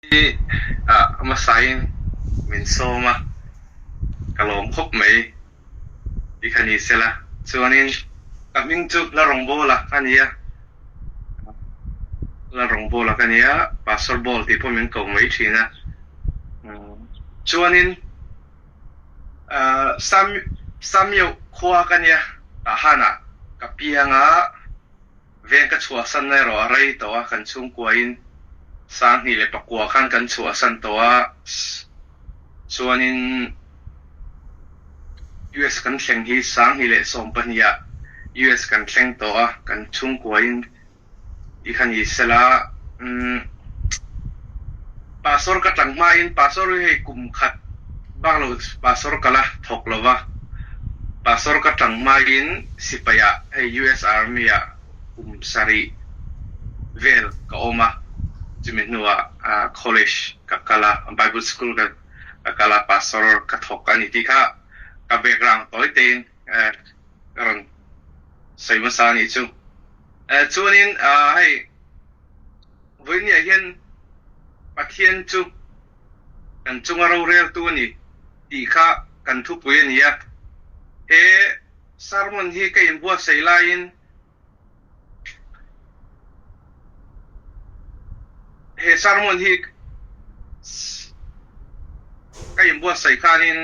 Hi hmasain min sawm a, ka lawm khawp mai tih kha ni sela. Chuanin ka hming chu Lalrawngbawla a ni a, Lalrawngbawla ka ni a, Pastor Bawl tih pawh min ko mai thin a. Chuanin Samio khua ka nia, Tahanah ka piang a. Veng ka chhuahsanna erawh a rei tawh a, kan chhungkuain 2009 khan kan chhuahsan tawh a, chuanin US kan thleng hi 2012 ah US kan thleng tawh a, kan chhungkuain i kha ni sela, umm Pastor ka tlang hmain Pastor hi hei kum khat bak lo Pastor ka la thawk lo va, Pastor ka tlang hmain sipai ah hei US Army ah kum sarih vel ka awm a, chumi hnuah college ka kal a, Bible school ka kal a, Pastor ka thawk a ni tih kha ka background tawi tein ka rawn sawi hmasa a nih chu. Chuanin hei Vawinia hian Pathian chu kan chunga roreltu a ni tih kha kan thupui a ni a. He sermon hi ka inbuatsaih laiin he sermon hi ka inbuatsaih khanin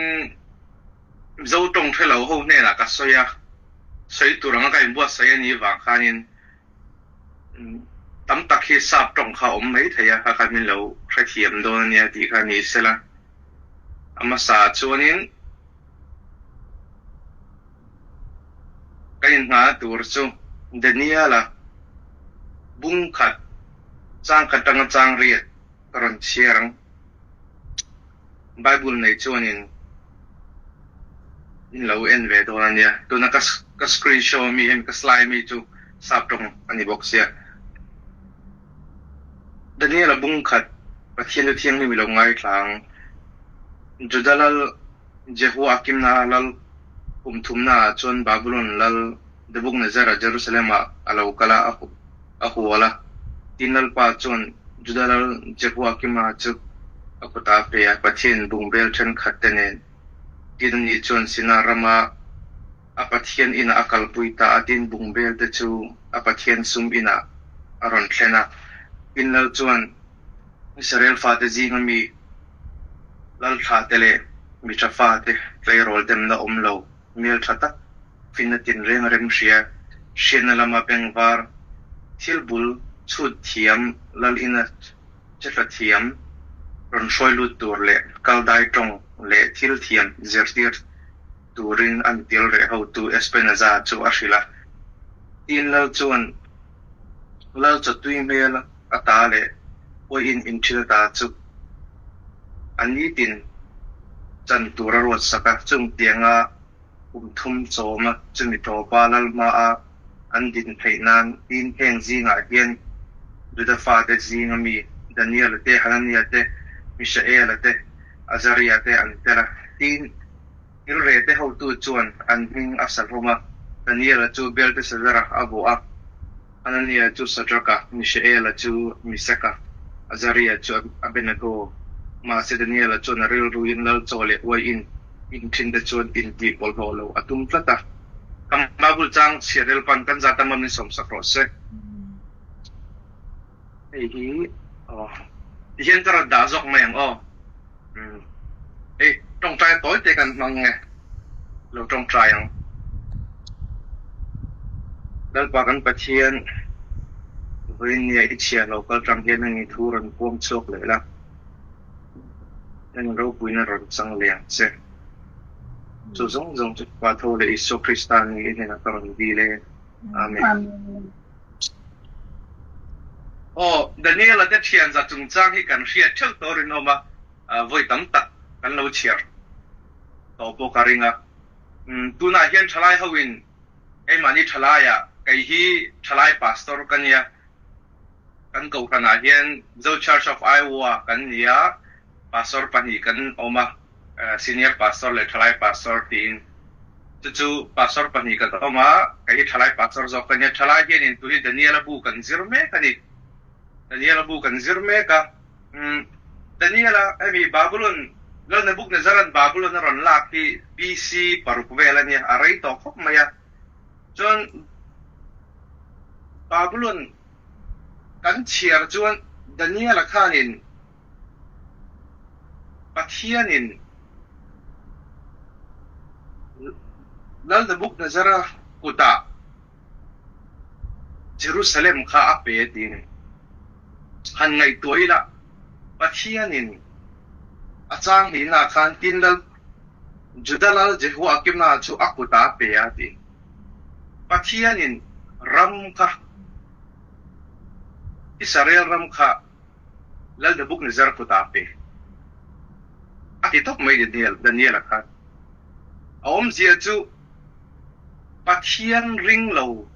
Mizo tawng hrelo ho hnenah ka sawi a, sawi tur anga ka inbuatsaih a nih vang khanin Tam tak hi sap tawng kha a awm mai thei a, kha khan min lo hrethiam dawn a nia tih kha ni sela. A hmasa ah chuanin ka inhngahna tur chu Daniel-a bung khat chang khat atanga chang riat ka rawn chhiar ang. Bible nei chuanin in lo en ve dawn a nia. Tuna ka ka screen show ami hemi ka slide ami chu sap tawng a ni bawk sia. Daniel-a bung khat Pathian chu thianghlim i lo ngaithla ang. Juda lal Jehoiakim-na lal kum thumnaah chuan Babulon lal Nebuchadnezzar-a Jerusalem-ah a lo kal a, a hual a. Tin, Lalpa chuan Juda lal Jehoiakima chu a kutah a pe a, Pathian bungbel thenkhat te nen. Tin, ani chuan Sinar rama a Pathian inah a kalpui ta a, tin, bungbel te chu a Pathian sum inah a rawn thlen a. Tin, lal chuan Israel fate zinga mi lalthla te leh mi tha fate tleirawl demna awm lo hmel tha tak finna tinreng remhria, hriatna lama bengvar, thil bul chhut thiam, lal ina chehla thiam, rawn hruai lut tur leh kaldai tawng leh thil thiam zirtir turin an til reh hotu Espenaza chu a hrilh a. Tin lal chuan lal chawtui hmel ata leh uaiin inthil ata chu a nitin chan tur a ruatsak a, chung tianga kum thum chawma chumi tawpa lal hmaa an din theih nan tin heng zingah hian Juda fate zinga mi Daniel-a te, Hanania te, Mishael-a te, Azaria te an tel a. Tin, Ilrete hotu chuan an hming a sa hlawm a, Daniel-a chu Belteshazzar-a a vuah a, Hanania chu Shadrach-a, Mishael-a chu Mishak-a, Azaria chu Abednego. Mahse Daniel-a chuan a rilruin lal chaw leh uaiin inthinte chuan intih bawlhhlawh lo a tum tlat a. Kan Bible chang chhiar Lalpan kan zat a min sawmsak rawh se. Hei hi aw tihian ka rawn dah zawk mai ang aw. Umm hei tawngtai tawi te kan hmang nge lo tawngtai ang. Lalpa kan Pathian vawiin nia i chhia lo kal tang hian heng i thu rawn puam chhuak leh la, heng ropuina rawn chang leh ang che. Chu zawng zawng chu Pa tho leh Isua Krista ni i hnenah ka rawn dil e. Amen. Aw, Daniel-a te thian za chungchang hi kan hriat theuh tawh rinawm a, vawi tam tak kan lo chhiar tawh pawh ka ring a. Tunah hian thalai hoin keimahni thalaiah kei hi thalai pastor ka nia, kan kohhranah hian Zo Church of Iowa kan ni a, pastor pahnih kan awm a, senior pastor leh thalai pastor tiin. Chu chu pastor pahnih kan awm a, kei hi thalai pastor zawk ka nia. Thalai hianin tun hi Daniel-a bu kan zir mek a ni. Daniel-a bu kan zir mek a. Daniela hemi Babulon Lal Nebuchadnezzar-a'n Babulon a rawn lak hi BC paruk vel a nia, a rei tawh khawp mai a. Chuan Babulon kan chhiar chuan Daniela khanin Pathianin Lal Nebuchadnezzar-a kutah Jerusalem kha a pe ti a ni. Han ngaihtuah ila, Pathianin a chang hnihnaah khan tin Lal Juda Lal Jehoiakima chu a kutah a pe a ti. Pathianin ram kha, Israel ram kha Lal Nebuchadnezzar kutah a pe a ti tawp mai Daniel-a khan. A awmzia chu Pathian ring lo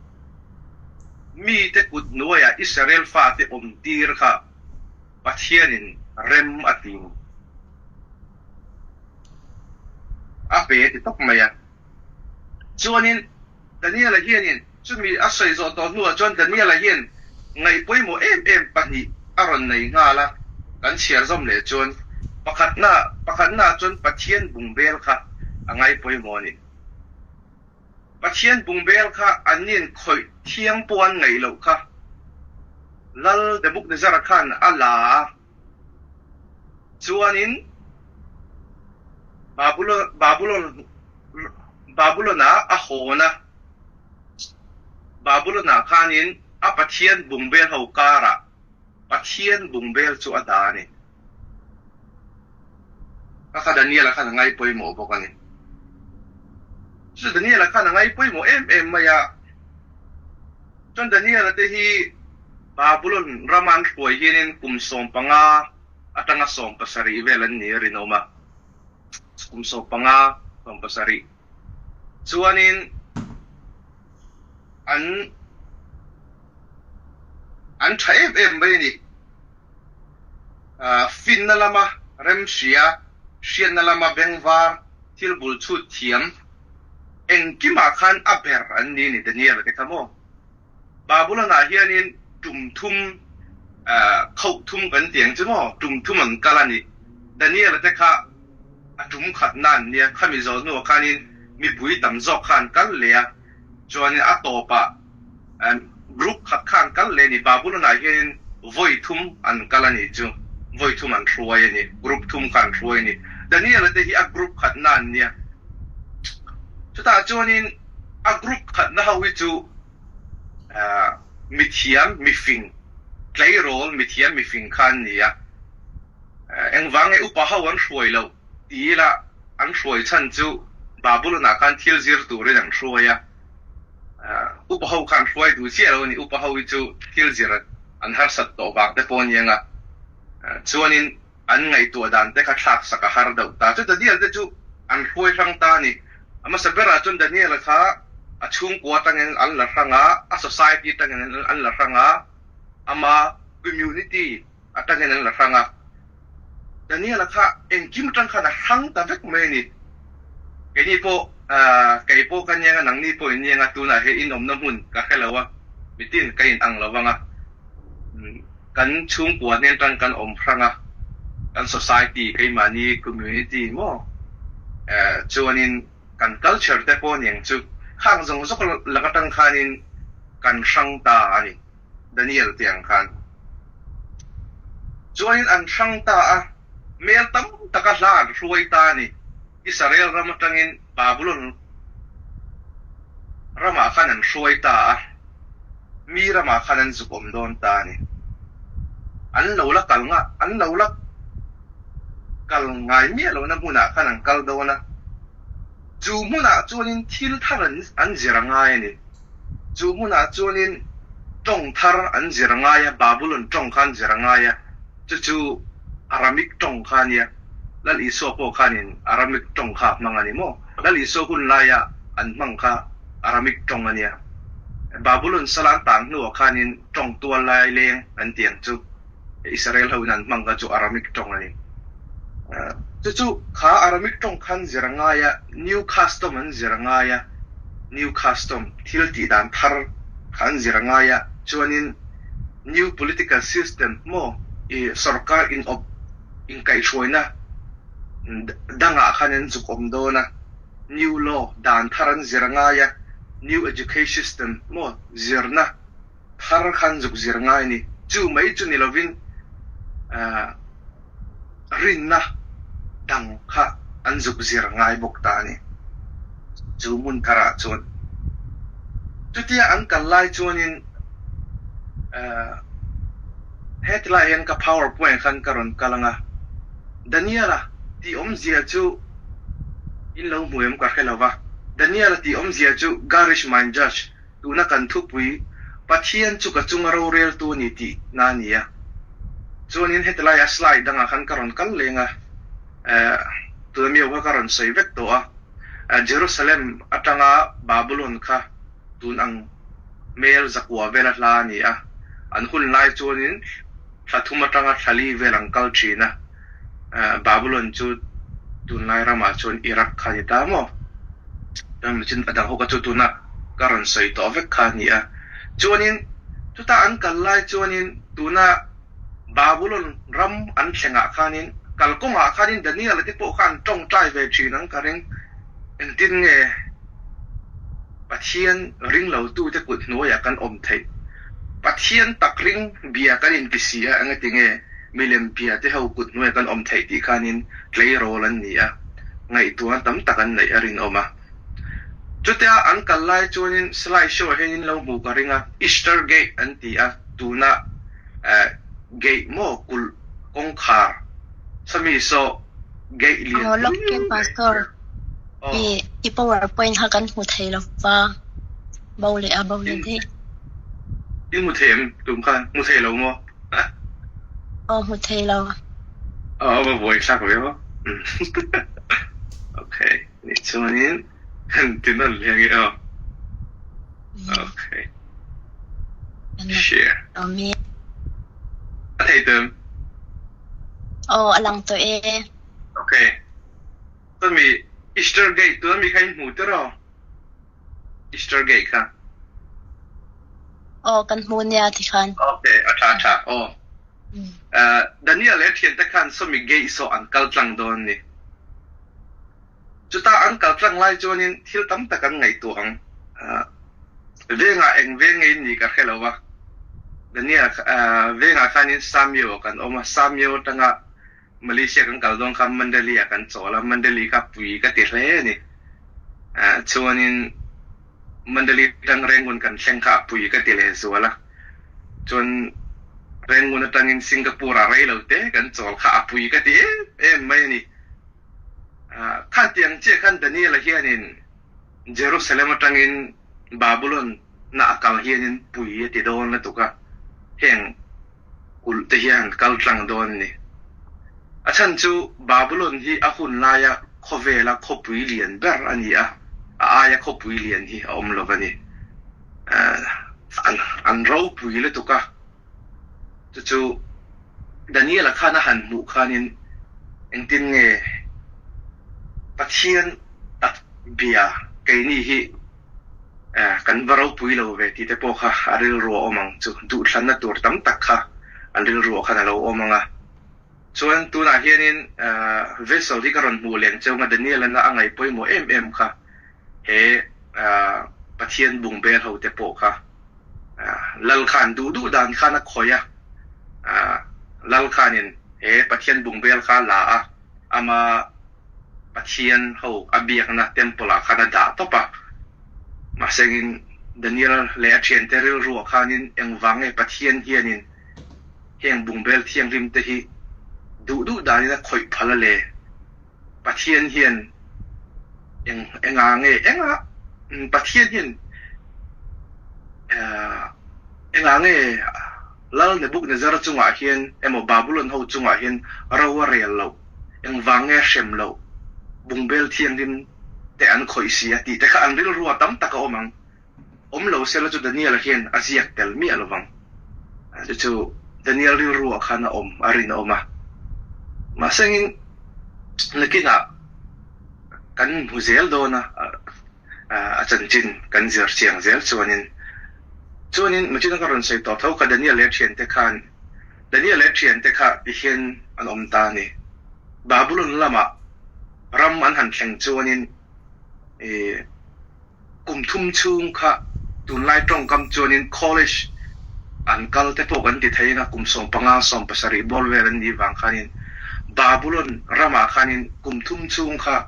mite kut hnuaiah Israel fate awm tir kha Pathianin rem a ti a pe ti tawp mai a. Chuanin Daniela hianin chumi a sawi zawh tawh hnuah chuan Daniela hian ngaih pawimawh em em pahnih a rawn nei nghal a, kan chhiar zawm leh chuan pakhatna pakhatnaah chuan Pathian bungbel kha a ngai pawimawh a ni. Pathian bungbel kha anni'n khawih thiang pawh an ngaih loh kha Lal Nebuchadnezzar khan a la a, chuanin Babulon Babulon Babulon-ah a hawn a, Babulon-ah khanin a Pathian bungbel ho karah Pathian bungbel chu a dah a ni. Ka kha Daniel-a khan a ngai pawimawh bawk a ni. Chu Daniel-a khan a ngai pawimawh em em mai a. Chuan Daniel-a te hi Babulon rama an hruai hianin kum 15 atanga 17 vel an ni a rinawm a. Kum 15, 17. Chuanin an an tha em em mai a ni. Finna lama remhria, hriatna lama bengvar, thil bul chhut thiam engkimah khan a ber an ni a ni Daniel-a te kha maw? Babulon-ah hianin tum thum, khauh thum kan ti ang chu maw? Tum thum an kal a ni. Daniel-a te kha a tum khatna an nia, khami zawh hnuah khanin mipui tam zawk kha an kal leh a, chuanin a tawpah Group khat kha an kal leh a ni. Babulon-ah hianin vawi thum an kal a nih chu. Vawi thum an hruai a ni. Group thum kha an hruai a ni. Daniel-a te hi a group khatna an nia. Chutah chuanin a group khatna ho hi chu mithiam, mifing, tleirawl mithiam mifing kha an ni a. Engvang nge upa ho an hruai loh ti ila an hruai chhan chu Babulon-ah khan thil zir turin an hruai a. Upa ho khan hruai duh chiah lo a ni. Upa ho hi chu thil zir an harsat tawh vang te pawh a ni ang a. Chuanin an ngaihtuah dan te kha thlak sak a har deuh ta. Chu Daniel te chu an hruai hrang ta a ni. A hmasa berah chuan Daniel kha a chhungkua atangin an la hrang a, a society atangin an la hrang a, ama community atangin an la hrang a. Daniel-a kha engkim atang khan a hrang ta vek mai a ni. Keini pawh, kei pawh ka niang a, nangni pawh in niang a, tunah he inawmna hmun ka hre lo a, mitin ka in ang lo vang a, kan chhungkua hnen atang kan awm hrang a, kan society, keimahni community maw, chuanin kan culture te pawh niang chu khang zawng zawk lak atang khanin kan hrang ta a ni. Daniel te ang khan. Chuanin an hrang ta a, mel tam taka hla an hruai ta a ni. Israel ram atangin Babulon ramah khan an hruai ta a, mi ramah khan an zuk awm dawn ta a ni. An lo la kal nga, an lo la kal ngai miah lohna hmunah khan an kal dawn a. Chu hmunah chuanin thil thar an zir a ngai a ni. Chu hmunah chuanin tawng thar an zir a ngai a, Babulon tawng kha an zir a ngai a, chu chu Aramik tawng kha a nia. Lal Isua pawh khanin Aramik tawng kha a hmang a ni maw? Lal Isua hun laia an hmang kha Aramik tawng a nia. Babulon sala an tang hnuah khanin tawng tual lai leng an ti ang chu Israel hoin an hmang kha chu Aramik tawng a ni. Chu chu kha Aramik tawng khan zir a ngai a, New Custom an zir a ngai a, New Custom, thil tih dan thar kha an zir a ngai a, chuanin New Political System maw i sorkar inawp Inkaihhruaina dangah khan an zuk awm dawn a, new law, dan thar an zir a ngai a, new education system maw zirna thar khan zuk zir ngai a ni. Chu mai chu ni lovin rinna dang kha an zuk zir ngai bawk ta a ni. Chu hmun tharah chuan chutia an kal lai chuanin Heti lai hian ka power point khan ka rawn kal ang a, Daniela tih awmzia chu in lo hmu em ka hre lo va, Daniela tih awmzia chu Garish Mind Judge tuna kan thupui Pathian chu ka chunga roreltu a ni tih na a ni a. Chuanin heti laia slide dangah khan ka rawn kal leng a, tuna mi ho kha ka rawn sawi vek tawh a, Jerusalem atanga Babylon kha tun ang Mel zakua vela hla a ni a, an hun lai chuanin thla thum atanga thla li vel an kal thin a, Babylon chu tunlai ramah chuan Iraq kha a ni ta maw? Chuan a dang ho kha chu tuna ka rawn sawi tawh vek kha a ni a, chuanin chuta an kal lai chuanin tuna Babylon ram an thlengah khanin kalkawngah khanin Daniel-a te pawh kha an tawngtai ve thin ang ka ring. Engtin nge Pathian ring lotute kut hnuaiah kan awm theih? Pathian tak ring bia kan inti si a, engati nge milem bia te ho kut hnuaiah kan awm theih tih khanin tleirawl an ni a, ngaihtuahna tam tak an neih a rinawm a. Chutia an kal lai chuanin slide show ah hian in lo hmuh ka ring a, Easter Gate an ti a, tuna gate maw kulh kawngkhar sawmi saw gate lian Aw lawk ken pastor i i power point kha kan hmu thei lo va bo leh a bo leh daih. I hmu thei em tum khan hmu thei lo maw? Aw hmu thei lo. Aw va buai thlak ve maw? Okay ni chuanin kan ti nawn leh ange aw. Okay. Share. A thei tum. Aw a lang tawh e. Okay. Chuan mi Easter Gate tuna mi kha in hmu tiraw? Easter Gate kha. Aw kan hmu nia tikhan. Okay, a tha a tha. Aw. Daniel leh a thiante khan sawmi gate saw an kal tlang dawn ni. Chuta an kal tlang lai chuanin thil tam tak an ngaihtuah ang. Vengah eng veng ngei ni ka hre lo va. Daniel vengah khanin Samio kan awm a, Samio atanga Malaysia kan kal dawn khan Mandali ah kan chawl a, Mandali kha pui ka ti hle a ni. Chuanin Mandali atang Rangoon kan thleng kha a pui ka ti lehzual a. Chuan Rangoon atangin Singapore ah rei lo te kan chawl kha a pui ka ti em em mai a ni. Khatiang chiah khan Daniel-a hianin Jerusalem atangin Babylon na a kal hianin pui a ti dawn lutuk a, heng kulh te hian kal tlang dawn a ni. A chhan chu Babylon hi a hun laia khawvela khawpui lian ber a ni a, a aia khawpui lian hi a awm lo a ni. An ropui lutuk a. Chu chu Daniel-a khan a han hmuh khanin engtin nge Pathian tak bia keini hi kan va ropui lo ve tih te pawh kha a rilru a awm ang chu. Duhthlanna tur tam tak kha an rilruah khan a lo awm ang a. Chuan tunah hianin vessel hi ka rawn hmuh leng cheu nga Daniel-a na a ngaih pawimawh em em kha he Pathian bungbel ho te pawh kha Lal khan duh duh dan khan a khawih a, Lal khanin he Pathian bungbel kha a la a, ama Pathian ho a biakna temple ah khan a dah tawp a. Mahsengin Daniel leh a thiante rilruah khanin engvang nge Pathian hianin heng bungbel thianghlim te hi duh duh danin a khawih phal a le? Pathian hian eng enga nge enga Pathian hian enga nge Lal Nebuchadnezzar chungah hian emaw Babylon ho chungah hian ro a rel loh, engvang nge hrem loh, bungbel thianghlim te an khawih si a tih te kha an rilrua tam tak a awm ang. Awm lo sela chu Daniel-a hian a ziak tel miah lo vang. Chu chu Daniel rilruah khan a awm, a rinawm a. Mahsengin nakinah kan hmu zel dawn a, a chanchin kan zir chiang zel chuanin. Chuanin machina ka rawn sawi tawh tho kha Daniel leh a thiante khan, Daniel leh a thiante kha tihian an awm ta a ni. Babulon lama ram an han thleng chuanin kum thum chhung kha tunlai tawngkam chuanin college an kal te pawh kan ti thei anga kum 15 17 bawr vel an nih vang khanin Babulon ramah khanin kum thum chhung kha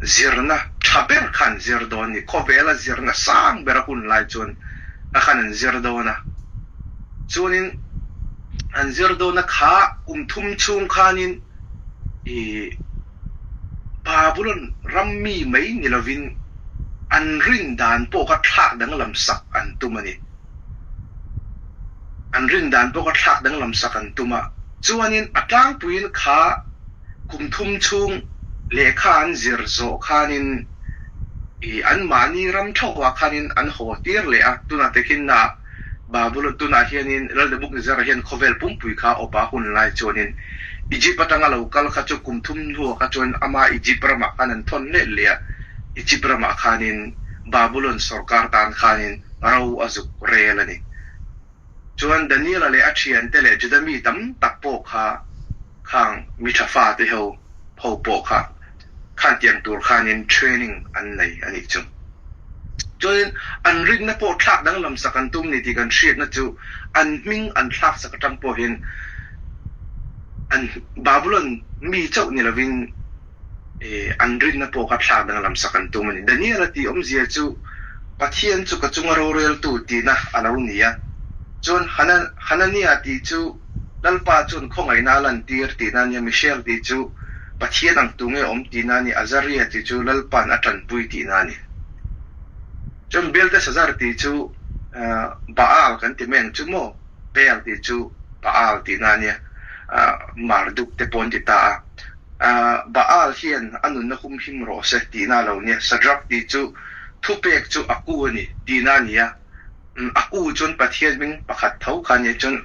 zirna tha ber khan zir dawn ni khawvela zirna sang bera hun lai chuan a khan an zir dawn a chuanin an zir dawn a kha kum thum chhung khanin Babulon ram mi mai ni lovin an rin dan pawh kha thlak danglam sak an tum a ni. An rin dan pawh kha thlak danglam sak an tum a, chuanin a tlangpuiin kha kum thum chhung lehkha an zir zawh khanin anmahni ram thauhah khanin an haw tir leh a, tunah takin na Babulon tunah hianin Lal Nebuchadnezzar hian khawvel pumpui kha awp a hun lai chuanin Egypt atanga lo kal kha chu kum thum hnuah kha chuan ama Egypt ramah khan an thawn let leh a, Egypt ramah khanin Babulon sorkar tan khanin ro a zuk rel a ni. Chuan Daniela leh a thiante leh Juda mi tam tak pawh kha khang mi tha fate ho ho pawh kha khan tiang tur khanin training an nei a nih chu. Chuanin an rinna pawh thlak danglam sak an tum ni tih kan hriatna chu an hming an thlak sak atang pawhin an Babulon mi chauh ni lovin an rinna pawh kha thlak danglam sak an tum a ni. Daniel-a tih awmzia chu Pathian chu ka chunga roreltu tihna a lo ni a. Chuan Hanania tih chu Lalpa chuan khawngaihna a lantir tihna a nia, Mishael tih chu Pathian ang tu nge awm tihna a ni, Azaria tih chu Lalpa'n a tanpui tihna a ni. Chuan Beltesazar tih chu Baal kan ti mai ang chu maw? Bel tih chu Baal tihna a nia, Marduk te pawh an ti ta a. Baal hian a nunna humhim rawh se tihna a lo nia. Shadrach tih chu thupek chu a ku a ni tihna a ni a. A ku chuan Pathian hming pakhat tho kha a nia. Chuan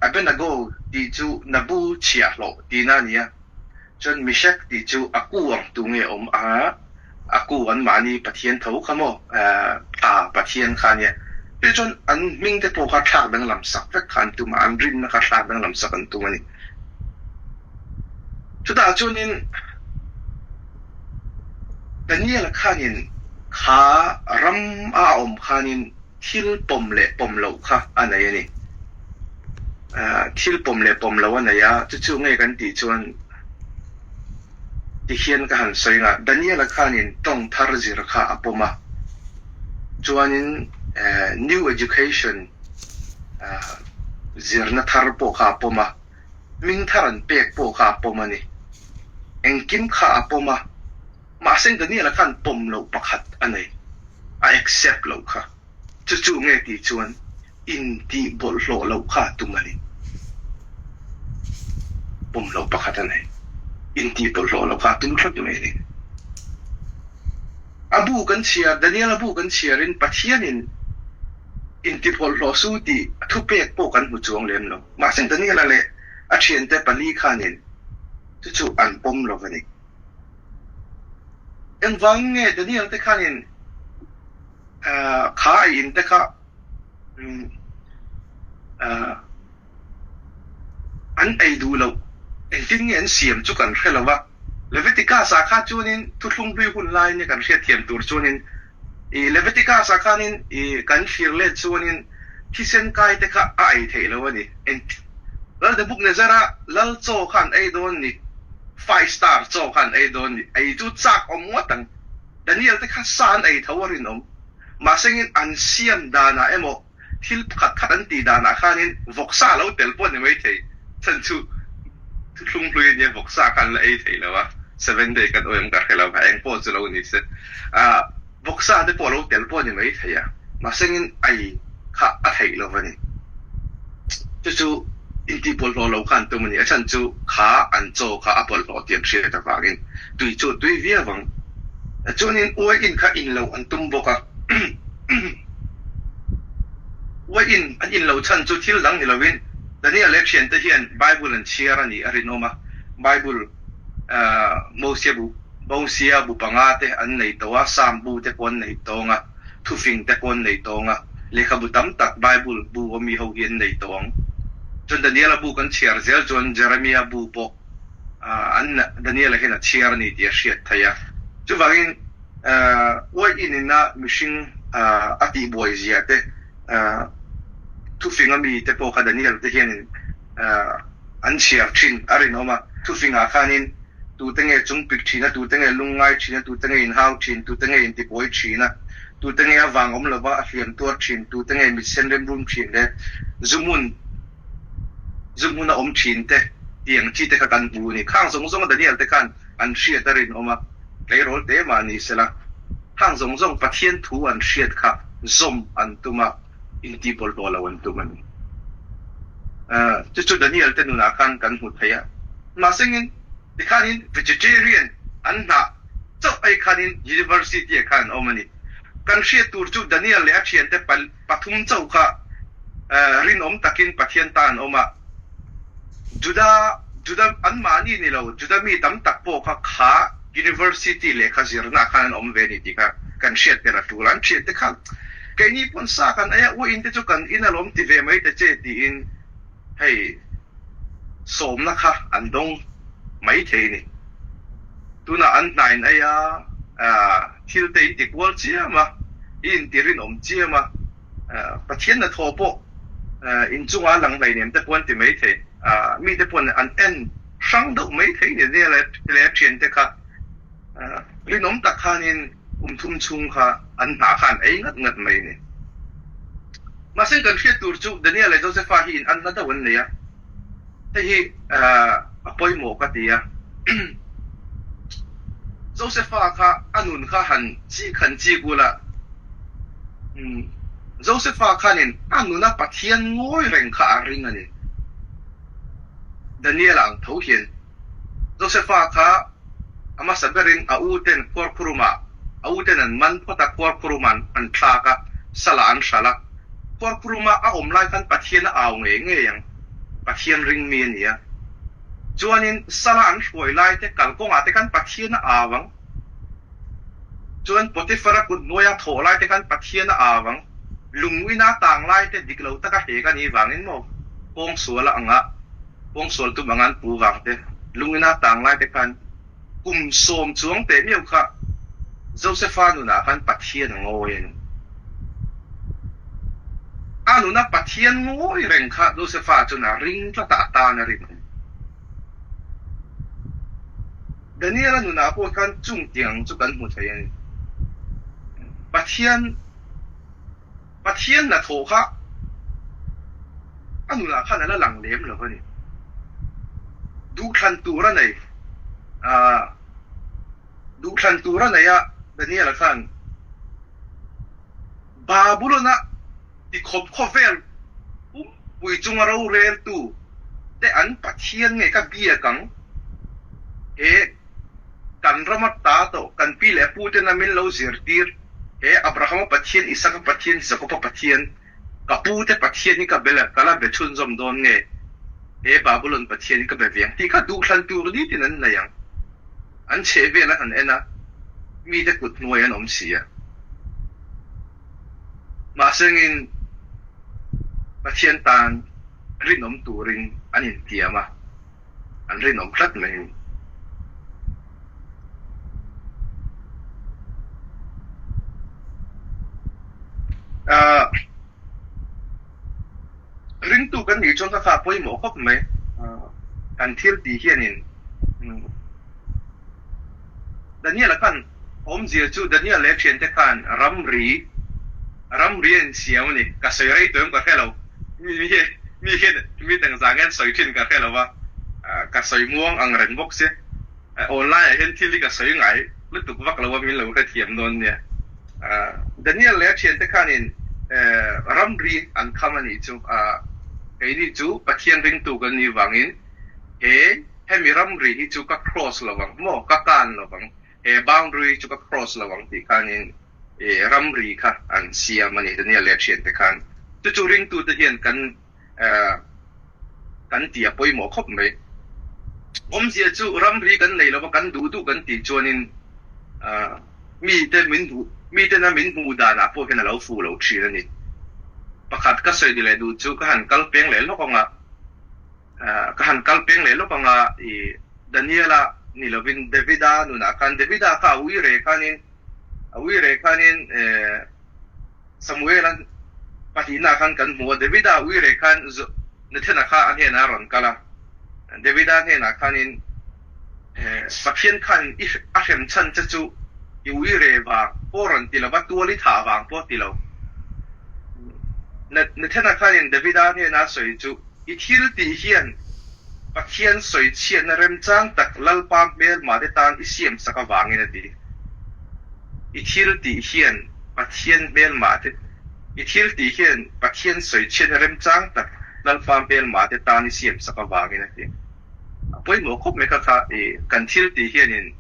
Abednego tih chu Nabu chhiahhlawh tihna a ni a. Chuan Meshach tih chu a ku ang tu nge awm a, a ku an mahni Pathian tho kha maw, tha Pathian kha a nia. Chu chuan an hming te pawh kha thlak danglam sak vek kha an tum a, an rinna kha thlak danglam sak an tum a ni. Chutah chuanin Daniel-a khanin kha ram a awm khanin thil pawm leh pawm loh kha a nei a ni. Thil pawm leh pawm loh a nei a, chu chu nge kan tih chuan tikhian ka han sawi ang a, Daniel-a khanin tawng thar zir kha a pawm a, chuanin new education zirna thar pawh kha a pawm a, hming thar an pek pawh kha a pawm a ni. Engkim kha a pawm a, mahse Daniel-a khan pawm loh pakhat a nei, a accept loh kha. Chu chu nge tih chuan intih bawlhhlawh loh kha a tum a ni. Pawm loh pakhat a nei, intih bawlhhlawh loh kha a tum tlat mai a ni. A bu kan chhiar, Daniel-a bu kan chhiarin Pathianin intibawlhhlawh su tih thupek pawh kan hmu chuang lem lo. Mahse Daniel-a leh a thiante pali khanin chu chu an pawm lo a ni. Engvang nge Daniel te khanin kha a in te kha an ei duh loh, engtin nge an siam chu kan hre lo va. Leviticus-ah kha chuanin thuthlung hlui hun laiin kan hriatthiam tur chuanin i Leviticus-ah khanin i kan thlir let chuanin thisen kai te kha a ei theih lo a ni. Lal Nebuchadnezzar-a lal chaw kha an ei dawn ni, five star chaw kha an ei dawn ni, ei chu chak awm ngawt ang. Daniel te kha sa an ei tho a rinawm. Mahsengin an siam danah emaw thil pakhat khat an tih danah khanin vawksa a lo tel pawh a ni maithei. Chhan chu thuthlung hlui a nia, vawksa kha an la ei thei lo a, seven day kan awm ka hre lo va, eng pawh chu lo ni se. Ahh vawksa te pawh a lo tel pawh a ni maithei a, mahsengin ei kha a theih lo va ni. Chu chu intihbawlhhlawh lo kha an tum a ni, a chhan chu kha an chaw kha a bawlhhlawh tih an hriat avangin tui chu a tui viau ang. Chuanin uai in kha in loh an tum bawk a. Uai in an in loh chhan chu thil dang ni lovin Daniel leh thiante hian Bible an chhiar a nih a rinawm a. Bible Mosia bu Mosia bu panga te an nei tawh a, Psalm bu te pawh an nei tawng a. Thufing te pawh an nei tawng a, lehkhabu tam tak Bible bu awmi ho hi an nei tawng. Chuan Daniela bu kan chhiar zel chuan Jeremia bu pawh an Daniela hian a chhiar a ni tih a hriat theih a. Chuvangin uaiin ina mihring a tihbuai zia te, thufinga mi te pawh kha Daniel te hianin an chhiar thin a rinawm a. Thufingah khanin tute nge chungpik thin a, tute nge lungngai thin a, tute nge inhau thin, tute nge intibuai thin a, tute nge a vang awm lova a hliam tuar thin, tute nge mitsen remrum thin le zuhmun zuhmun a awm thin te tiang chi te kha kan hmu a ni. Khang zawng zawng a Daniel te khan an hriat a rinawm a, tleirawl te mah ni sela, khang zawng zawng Pathian thu an hriat kha zawm an tum a, intihbawlhlawh lo an tum a ni. Chu chu Daniel te nunah khan kan hmu thei a. Mahsengin tikhanin vegetarian an hnah chauh ai khanin university ah khan an awm a ni. Kan hriat tur chu Daniel leh a thiante pathum chauh kha rinawm takin Pathian ta an awm a. Juda Juda anmahni ni lo Juda mi tam tak pawh kha kha university lehkha zirna ah khan an awm ve a ni tih kha kan hriat ber a tul a. An thiante khan keini pawn sa kan ei a, uain te chu kan in alawm ti ve mai ta che tiin hei sawmna kha an dawng mai thei a ni. Tunah an hnain ei a, thil te in ti kual chiam a, i inti rinawm chiam a, Pathian hnathawh pawh inchunga lang hleinem te pawh an ti mai thei. Mite pawhin an en hrang deuh mai thei ni nia le thiante kha rinawm tak khanin kum thum chhung kha an hna kha an ei ngat ngat mai a ni. Mahse kan hriat tur chu Daniel leh Josepha hi in anna deuh an nei a, hei hi a pawimawh ka ti a. Josepha kha a nun kha han chik han chik ula, Josepha khanin a nuna Pathian ngawi reng kha a ring a ni. Daniel-a ang tho hian Josepha kha a hmasa berin a u ten khuarkhurumah a u ten an man phawt a, khuarkhurumah an thlak a, salah an hralh a. Khuarkhuruma a awm lai khan Pathian a au ngei ngei ang, Pathian ring mi a ni a. Chuanin sala an hruai lai te kalkawngah te khan Pathian a au ang. Chuan Potiphar-a kut hnuaia thawh lai te khan Pathian a au ang. Lungwina tang lai te dik lo taka hek a nih vangin maw kawngsual a anga kawngsual tum anga an pu vang te lungwina tang lai te khan kum sawm chuang teh miau kha Josepha nunah khan Pathian a ngawi a ni. A nuna Pathian ngawi reng kha Josepha chuan a ring tlat a, a tan a rinawm. Daniel-a nunah pawh khan chung tiang chu kan hmu thei a ni. Pathian Pathian hnathawh kha a nunah khan a la lang lem lo a ni. Duhthlan tur a nei ah duhthlan tur a nei a Daniel-a khan Babulon-a tikhawp khawvel pumpui chunga roreltu te an Pathian nge ka biak ang? He kan rama ta tawh kan pi leh pu tena min lo zirtir he Abrahama Pathian, Isaka Pathian, Jakoba Pathian, ka pu te Pathian hi ka be ka la be chhunzawm dawn nge he Babulon Pathian hi ka be ve ang tih kha duhthlan tur nitin an nei ang. An chheh vel an han en a, mite kut hnuai an awm si a. Mahsengin Pathian tan rinawm turin an intiam a, an rinawm tlat mai a ni. Ringtu kan nih chuan ka kha pawimawh khawp mai. Kan thil tih hianin Daniel-a khan awmzia chu Daniel leh a thiante khan ramri ramri a insiam a ni. Ka sawi rei tawh em ka hre lo. Mi mi hian mi dang zah nge an sawi thin ka hre lo va, ka sawi muang ang reng bawk si. Online ah hian thil hi ka sawi ngai lutuk vak lo a, min lo hrethiam dawn nia. Daniel leh a thiante khanin ramri an kham a nih chu. Keini chu Pathian ringtu kan nih vangin he hemi ramri hi chu ka cross lo ang maw, ka kan lo ang, he boundary hi chu ka cross lo ang tih khanin ramri kha an siam a ni Daniel leh a thiante khan. Chu chu ringtute hian kan kan tih a pawimawh khawp mai. Awmzia chu ramri kan nei lova kan duh duh kan tih chuanin mite min hmuh mitena min hmuh danah pawh hian a lo fuh lo thin a ni. Pakhat ka sawi leh duh chu ka han kal peng leh lawk ang a. Ka han kal peng leh lawk anga i Daniela ni lovin Davida nunah khan Davida kha a ui re khanin a ui re khanin Samuela pahnihnaah khan kan hmu a, Davida a ui re khan Nathana kha a hnenah a rawn kal a, Davida hnenah khanin Pathian khan a hrem chhan che chu i ui re vang pawh rawn ti lova tual i thah vang pawh ti lo. Nathana khanin Davida hnena a sawi chu I thil tih hian Pathian sawi chhiatna remchang tak Lalpa hmelmate tan i siamsak avangin a ti. I thil tih hian Pathian hmelmate I thil tih hian Pathian sawi chhiatna remchang tak Lalpa hmelmate tan i siamsak avangin a ti. A pawimawh khawp mai kha kha i kan thil tih hianin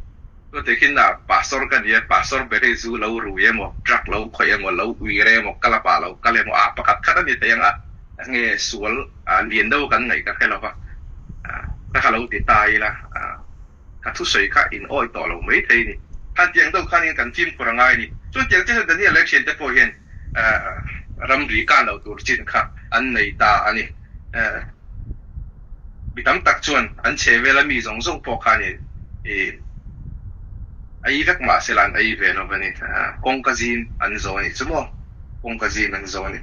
Tute khin a pastor ka nia, pastor ber hi zu lo rui emaw, truck lo khawih emaw, lo uire emaw, kal a pah lo kal emaw, a pakhat khat a ni thei ang a, nge sual lian deuh kan ngaih ka hre lo va, ka kha lo ti ta ila, ka thusawi kha in awih tawh lo mai thei a ni. Khan tiang deuh khanin kan fimkhur a ngai a ni. Chuan tiang chiah hian Daniel leh thiante pawh hian ramri kan lo tur chin kha an nei ta a ni. Mi tam tak chuan an chhe vela mi zawng zawng pawh khanin i ei vek mah sela an ei ve lo va ni. Kawngka zim an zo a nih chu maw? Kawngka zim an zo a ni.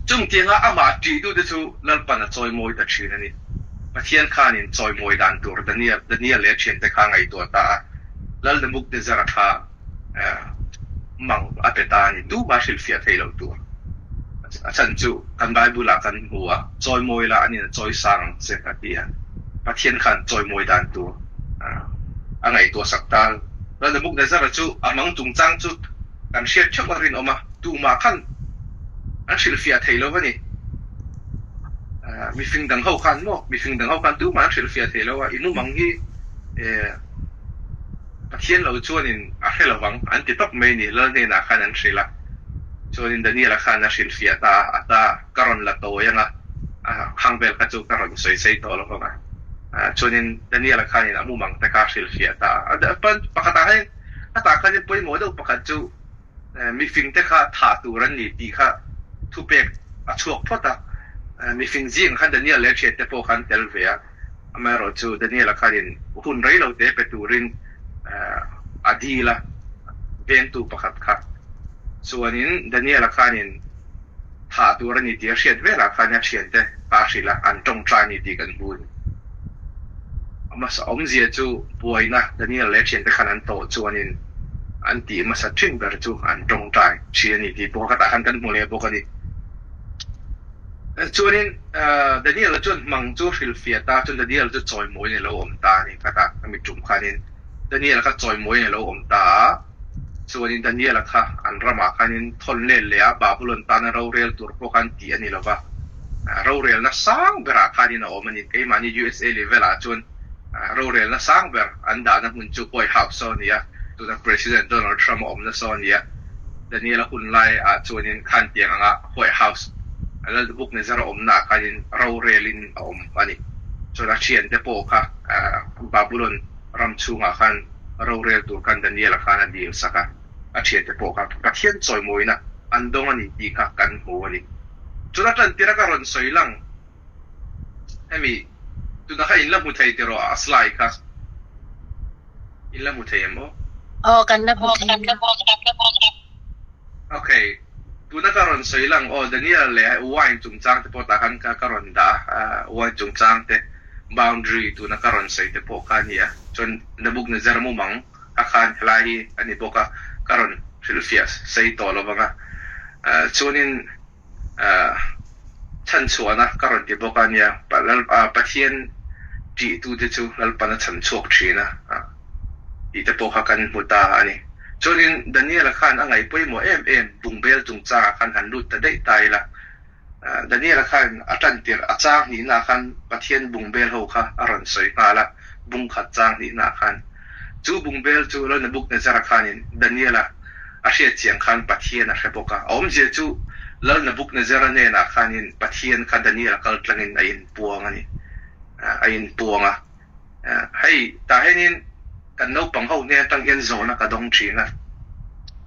Chung tianga amah ṭihtute chu Lalpan a chawimawi ta ṭhin a ni. Pathian khanin chawimawi dan tur Daniel Daniel leh a ṭhiante kha a ngaihtuah ta a, Lal Nebuchadnezzar-a kha mang a pe ta a ni. Tumah hrilhfiah thei lo tur. A chhan chu kan Bible ah kan hmu a, chawimawi la anin a chawi sang ang che a ti a. Pathian khan chawimawi dan tur a ngaihtuah sak ta. Lal Nebuchadnezzar-a chu a mang chungchang chu kan hriat theuh a rinawm a, tumah khan an hrilhfiah thei lo a ni. Mifing dang ho khan maw, mifing dang ho khan tumah an hrilhfiah thei lo a, i mumang hi Pathian lo chuanin a hre lovang an ti tawp mai ni, Lal hnenah khan an hrilh a. Chuanin Daniel-a khan a hrilhfiah ta a, a ta ka rawn la tawi ang a, khang vel kha chu ka rawn sawi sei tawh lo vang a. Chuanin Daniel-a khanin a mumang te kha a hrilhfiah ta a. Pakhatah hian a tah khanin pawimawh deuh pakhat chu mifing te kha thah tur an ni tih kha thupek a chhuak phawt a. Mifing zingah khan Daniel leh a thiante pawh kha an tel ve a. Amaherawhchu Daniel-a khanin hun rei lo te pe turin a dil a, vengtu pakhat kha. Chuanin Daniel-a khanin thah tur a ni tih a hriat velah khan a thiante kha a hrilh a, an tawngtai a ni tih kan hmu a ni. Hmasa awmzia chu buaina Daniel leh a thiante khan an tawh chuanin an tih hmasa thin ber chu an tawngtai thin a ni tih pawh khatah khan kan hmu leh bawk a ni. Chuanin Daniel-a chuan hmang chu hrilhfiah ta chuan Daniel chu chawimawiin a lo awm ta a ni. Khatah a mi tum khanin Daniel-a kha chawimawiin a lo awm ta a, chuanin Daniel-a kha an ramah khanin thawn let leh a, Babulon tana rorel tur pawh khan tih a ni lo va, rorelna sang berah khanin a awm a ni. Keimahni USA level-ah chuan rorelna sang ber an dahna hmun chu White House a ni a, tuna President Donald Trump a awmna saw a ni a. Daniel-a hun laiah chuanin khan tiang anga White House a Lal Nebuchadnezzar a awmna ah khanin rorelin a awm a ni. Chuan a thiante pawh kha Babulon ram chhungah khan rorel tur khan Daniel-a khan a dil sak a, a thiante pawh kha Pathian chawimawina an dawng a ni tih kha kan hmu a ni. Chuan a tantira ka rawn sawi lang hemi tuna kha in la hmu thei tiraw a slide kha in la hmu thei em aw? Aw kan la hmu thei. Ok, tuna ka rawn sawi lang aw Daniel leh wine chungchang te pawh tah khan ka rawn dah a, wine chungchang te boundary tuna ka rawn sawi te pawh kha a ni a, chuan Nebuchadnezzar mumang a khan helai hi a ni bawk a, ka rawn hrilhfiah sei tawh lo vang a, chuanin chhanchhuahna ka rawn ti bawk a nia, Pathian ṭihtute chu Lalpan a chhanchhuak ṭhin a tih te pawh kha kan hmu ta a ni. Chuanin Daniel-a khan a ngaih pawimawh em em bungbel chungchangah khan han lut ta daih ta ila, Daniel-a khan a ṭantirh a chang hnihnaah khan Pathian bungbel ho kha a rawn sawi nghal a, bungkhat chang hnihnaah khan. Chu bungbel chu Lal Nebuchadnezzar-a khanin Daniel-a a hriat chiang khan Pathian a hre bawk a. A awmzia chu Lal Nebuchadnezzar-a hnenah khanin Pathian kha Daniel-a kal tlangin a inpuang a ni. A inpuang a. Hei, tah hianin kan naupang ho hnen atang hian zawhna ka dawng thin a.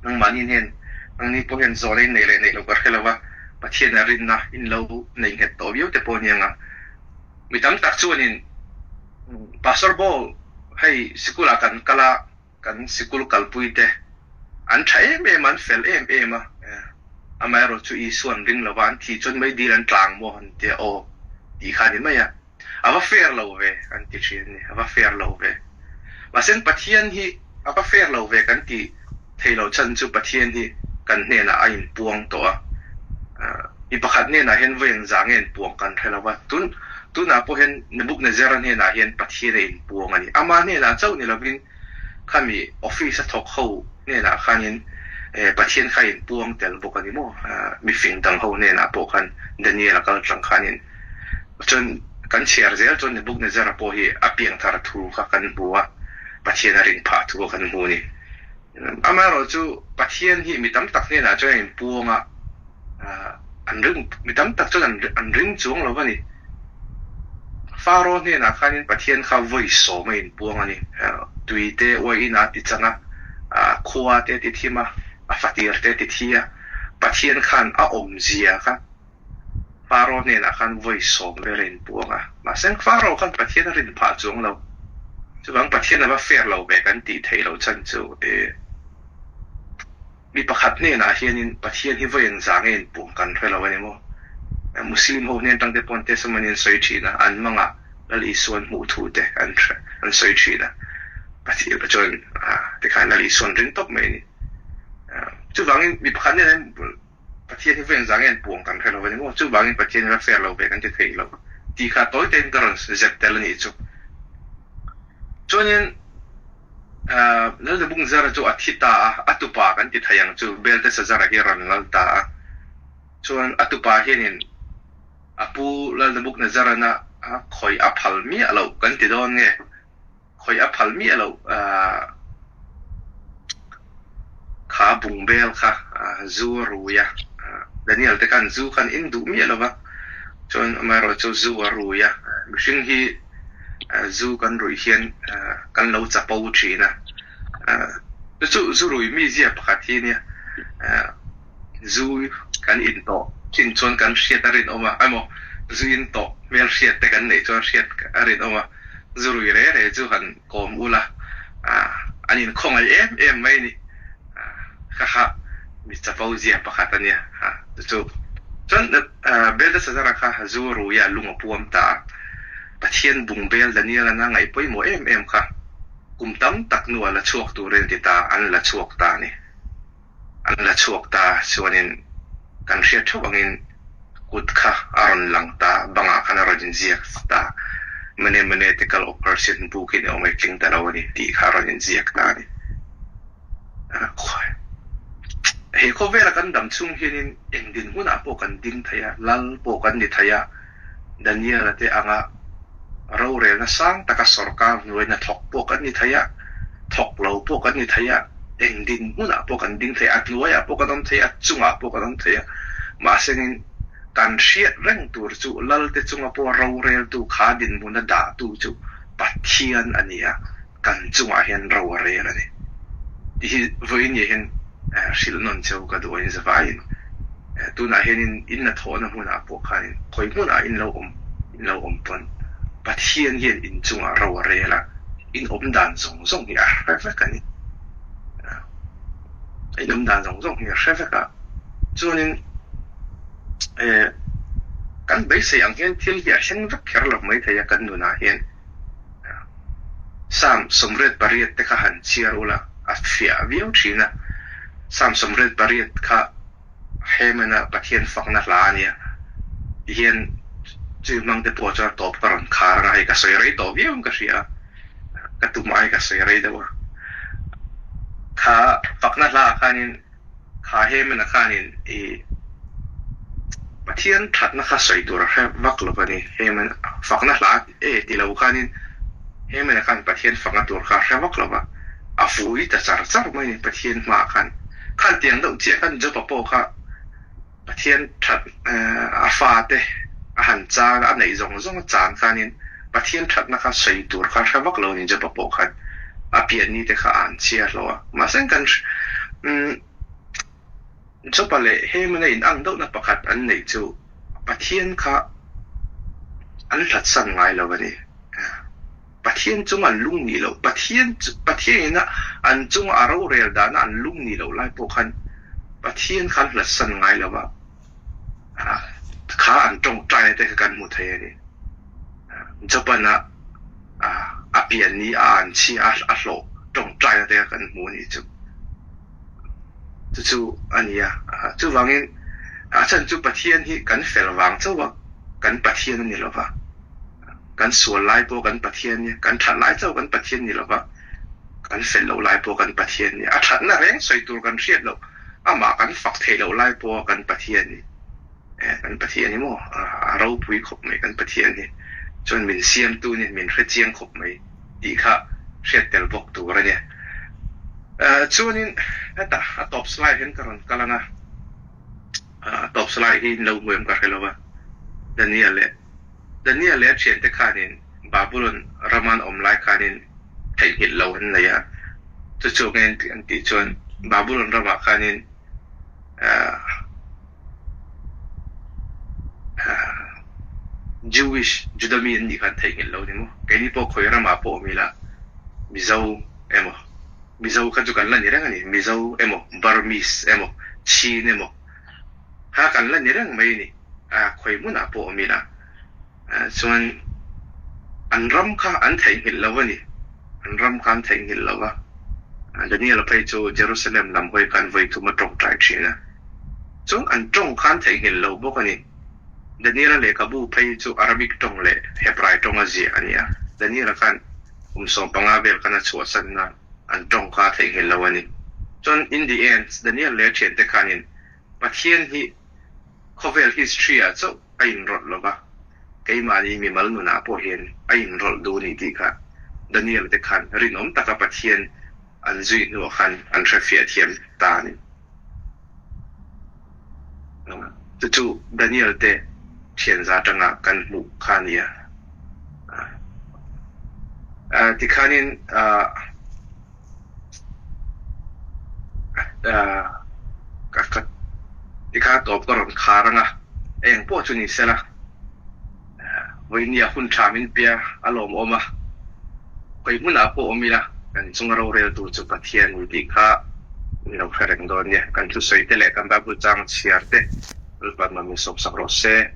Nangmahni hnen, nangni pawh hian zawhna in neih leh neih loh ka hre lo va, Pathian-a rinna in lo nei nghet tawh viau te pawh a ni ang a. Mi tam tak chuanin Pastor Ball hei sikulah kan kal a, kan sikul kalpuite an tha em em a, an fel em em a, amaherawhchu Isua an ring lova, an thih chuan meidil an tlang maw an tia aw tih kha a ni mai a. A va fair lo ve an ti thin a ni, a va fair lo ve. Mahse Pathian hi a va fair lo ve kan tih theih loh chhan chu Pathian hi kan hnenah a inpuang tawh a. Mi pakhat hnenah hian vawi engzah nge inpuang kan hre lo va, tun tunah pawh hian Nebuchadnezzar-a hnenah hian Pathian a inpuang a ni. Ama hnenah chauh ni lovin khami office a thawk ho hnenah khanin Pathian kha a inpuang tel bawk a ni maw? Mifing dang ho hnenah pawh khan Daniel-a kal tlang khanin Chuan kan chhiar zel chuan Nebuchadnezzar-a pawh hi a piangthar thu kha kan hmu a, Pathian a ring phah thu kha kan hmu a ni. Amaherawhchu Pathian hi mi tam tak hnenah chuan a inpuang a, an ring, mi tam tak chuan an ring chuang lo va ni. Pharaoh hnenah khanin Pathian kha vawi sawm a inpuang a ni. Tui te uaiin a ti chang a, khua te a ti thim a, a fatir te a ti thi a, Pathian khan a awmzia kha Pharaoh hnenah khan vawi sawm vel a inpuang a, mahse Pharaoh khan Pathian a rin phah chuang lo. Chuvang Pathian a va fair lo ve kan tih theih loh chhan chu e mi pakhat hnenah hianin Pathian hi vawi engzah nge inpuang kan hre lo a ni maw? Muslim ho hnen tangte pawn testimony an sawi thin a, an mangah Lal Isuan hmuh thu te an hre an sawi thin a, Pathian chuan tikhan Lal Isuan ring tawp mai a ni. Chuvangin mi pakhat hnenah hian Pathian hi veng zang en puang kan hre lo a ni maw? Chuvangin Pathian hi va fair lo ve kan ti thei lo tih kha tawi tein ka rawn zep tel a nih chu. Chuanin Lalnebungzara chu a thi ta a, a tupa kan ti thei ang chu Beltesazara hi a rawn lal ta a. Chuan a tupa hianin a pu Lalnebuknezarana khawih a phal miah loh kan ti dawn nge? Khawih a phal miah loh kha bungbel kha zu a rui a, Daniel te khan zu khan in duh miah lo va, chuan amaherawhchu zu a rui a, mihring hi zu kan ruih hian kan lo chapo thin a, chu zu rui mizia pakhat hi nia zu kan in tawh thin chuan kan hriat a rinawm a, emaw zu in tawh hmelhriat te kan neih chuan hriat a rinawm a. Zurui re re chu han kawm ula, an inkhawngaih em em mai a ni. Kha kha mi chapo zia pakhat a nia. Chu chu chuan Belteshazzar-a kha zu ruia lung a puam ta a. Pathian bungbel Daniel-a na ngaih pawimawh em em kha kum tam tak hnuah la chhuak turin a ti ta, an la chhuak ta a ni. An la chhuak ta chuanin kan hriat theuh angin kut kha a rawn lang ta, bangah khan a rawn inziak ta, Mane mane te kal operation bukin a awm ei tling ta lo a ni tih kha a rawn inziak ta a ni. He khawvela kan dam chhung hianin eng dinhmunah pawh kan ding thei a, lal pawh kan ni thei a, Daniel-a te anga rorelna sang taka sorkar hnuaina thawk pawh kan ni thei a, thawk lo pawh kan ni thei a, eng dinhmunah pawh kan ding thei a, a hnuaiah pawh kan awm thei a, a chungah pawh kan awm thei a, mahsengin kan hriat reng tur chu Lalte chunga pawh roreltu kha dinhmuna dahtu chu Pathian a ni a, kan chungah hian ro a rel a ni. Tih hi vawiin ni hian hrilh nawn cheu ka duh a in zavaiin. Tunah hianin in la thawhna hmunah pawh khanin khawi hmunah in lo awm in lo awm pawn Pathian hian in chungah ro a rel a, in awm dan zawng zawng hi a hre vek a ni. In awm dan zawng zawng hi a hre vek a, chuanin kan beisei ang hian thil hi a thleng vek kher lo maithei a kan nunah hian. Psalm 88 te kha han chhiar ula a fiah viau thin a, Psalm 88 kha Hemana Pathian fakna hla a nia tihian chui hmang te pawh chuan tawp ka rawn khar anga hei ka sawi rei tawh viau in ka hria a, ka tum ai ka sawi rei deuh a, kha fakna hla ah khanin Kha Hemana khanin i Pathian thatna kha sawi tur a hre vak lo va ni. Heman fakna hla e ti lo khanin Hemana khan Pathian fakna tur kha a hre vak lo va, a vui ta char char mai ni Pathian hmaah khan. Khan tiang deuh chiah khan Job-a pawh kha Pathian that a fate a han chan a, a neih zawng zawng a chan khanin Pathian thatna kha sawi tur kha hre vak lo ni Job-a pawh khan a pianni te kha a an chhia hlauh a. Mahse kan Job-a leh Hemana in ang deuhna pakhat an neih chu Pathian kha. An hlatsan ngai lo a ni. Pathian chunga an lung nih loh, Pathian Pathian ina an chunga a rorel dana an lung nih loh lai pawh khan Pathian kha an hlatsan ngai lo a, kha an tawngtaina te kha kan hmu thei a ni. Japan-a a pian ni a an chhia a hlawh tawngtaina te kha kan hmu a nih chu. Chu chu a ni a, chuvangin a chhan chu Pathian hi kan fel vang chauh a, kan Pathian a ni lo va, kan sual lai pawh kan Pathian nia, kan that lai chauh kan Pathian ni lo va, kan fel loh lai pawh kan Pathian nia, a thatna reng sawi tur kan hriat loh, amah kan fak theih loh lai pawh kan Pathian ni. Kan Pathian hi maw a ropui khawp mai kan Pathian hi chuan min siamtu nia min hrechiang khawp mai tih kha hriat tel bawk tur a nia. Chuanin hetah a tawp slide hian ka rawn kal ang a, a tawp slide hi in lo hmu em ka hre lo va, Daniel leh Daniel leh a thiante khanin Babulon rama an awm lai khanin theihnghilh lo an nei a, chu chu nge an tih chuan Babulon ramah khanin Jewish, Juda mi an nih khan theihnghilh lo ni maw? Keini pawh khawi ramah pawh awm ila Mizo emaw, Mizo kha chu kan la ni reng a ni, Mizo emaw, Burmese emaw, Chin emaw kha kan la ni reng mai a ni, khawi hmunah pawh awm ila chuan an ram kha an theihnghilh lo a ni, an ram kha an theihnghilh lo a. Daniel-a phei chu Jerusalem lam hawi khan vawi thum a tawngtai thin a, chuan an tawng kha an theihnghilh lo bawk a ni. Daniel-a lehkhabu phei chu Arabic tawng leh Hebrai tawnga ziah a ni a, Daniel-a khan kum 15 vel khan a chhuahsanna an tawng kha a theihnghilh lo a ni. Chuan in the end, Daniel leh a thiante khanin Pathian hi khawvel history-ah chauh a inrawlh lo va, keimahni mimal nunah pawh hian a inrawlh duh a ni tih kha Daniel te khan rinawm taka Pathian an zui hnuah khan an hrefiah thiam ta a ni. Chu chu Daniel te thianza atanga kan hmuh kha a ni a. Tikhanin Tikha tawp ka rawn khar ang a, eng pawh chu ni sela, vawinia hun tha min pia a lawmawm a, khawi hmunah pawh awm ila kan chunga rorel tur chu Pathian ni tih kha min lo hre reng dawn nia. Kan thusawi te leh kan Bible chang chhiar te Lalpan mah min sawmsak rawh se.